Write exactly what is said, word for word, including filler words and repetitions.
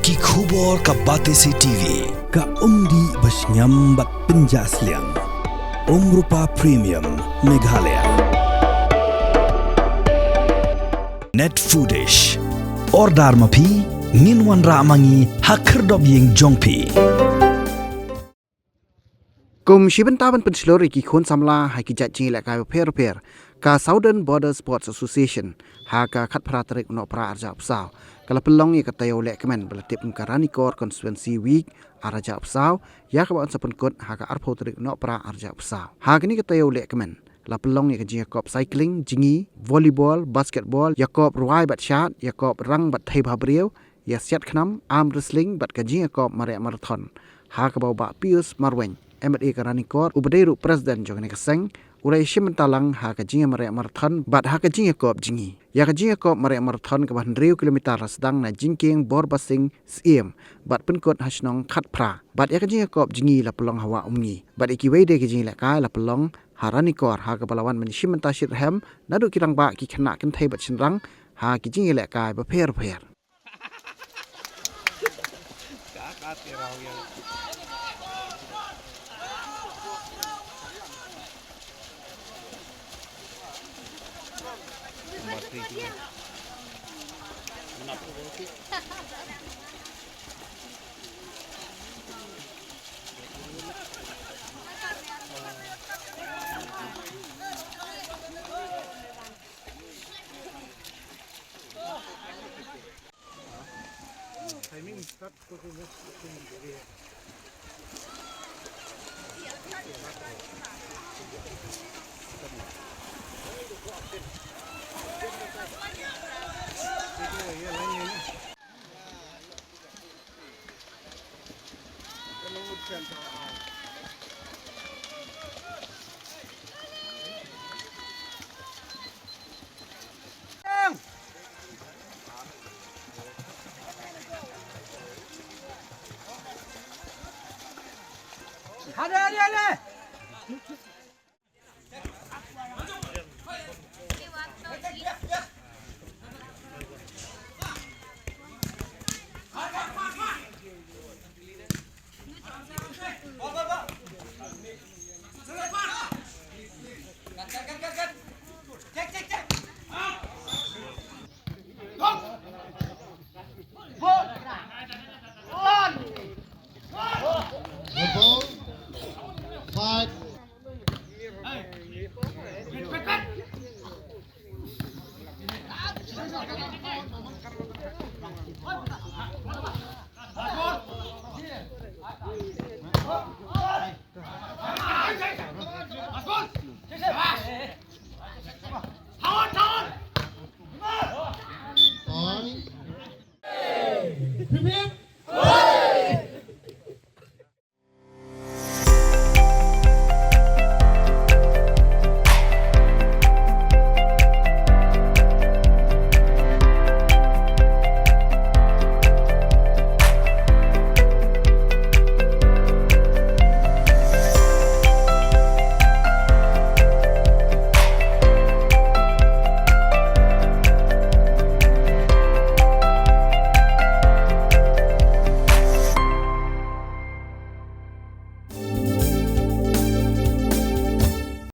Ki khubor ka Batesi T V. Ka umdih ba shngiam bad pynjah sliang. Umrupa Premium Meghalaya. Net Foodish. Order ma phi, ngin wanrah ma ngi ha khyrdop ïing jong phi. Kum shi bynta ban pynshlur ïa ki khun samla ha ki jait jingïalehkai bapher bapher, ka Southern Border Sports Association ha ka khatphra tarik u Nohprah arhajar arphew saw ka la pynlong ïa ka taïew lehkmen ba la tip kum ka Ranikor Constituency Week arhajar arphew saw, ïa kaba yn sa pynkut ha ka arphew tarik u Nohprah arhajar arphew saw. Ha kane ka taïew lehkmen la pynlong ïa ka jingïakop cycling jngi, volleyball, basketball, ïakop rwai bad shad, ïakop rang bad thei bha briew, ïa siat khnam, arm wrestling bad ka jingïakop mareh marathon. Ha kaba u Bah Pius Marwein, M L A ka Ranikor, uba dei ruh president jong kane ka seng, u la ïashim bynta lang ha ka jingïamareh marathon bad ha ka jingïakop jngi. Ïa ka jingïakop mareh marathon kaba hynriew kilometer la sdang na jingkieng Borbasing Syiem bad pynkut ha shnong khatphra. Bad ïa ka jingïakop jngi la pynlong ha Wah Umngi. Bad ïa kiwei de ki jingïalehkai la pynlong ha Ranikor, ha kaba la wan ban ïashim bynta shitrhem naduh ki rangbah, ki khynnah kynthei bad shynrang ha ki jingïalehkai bapher bapher. Prepare.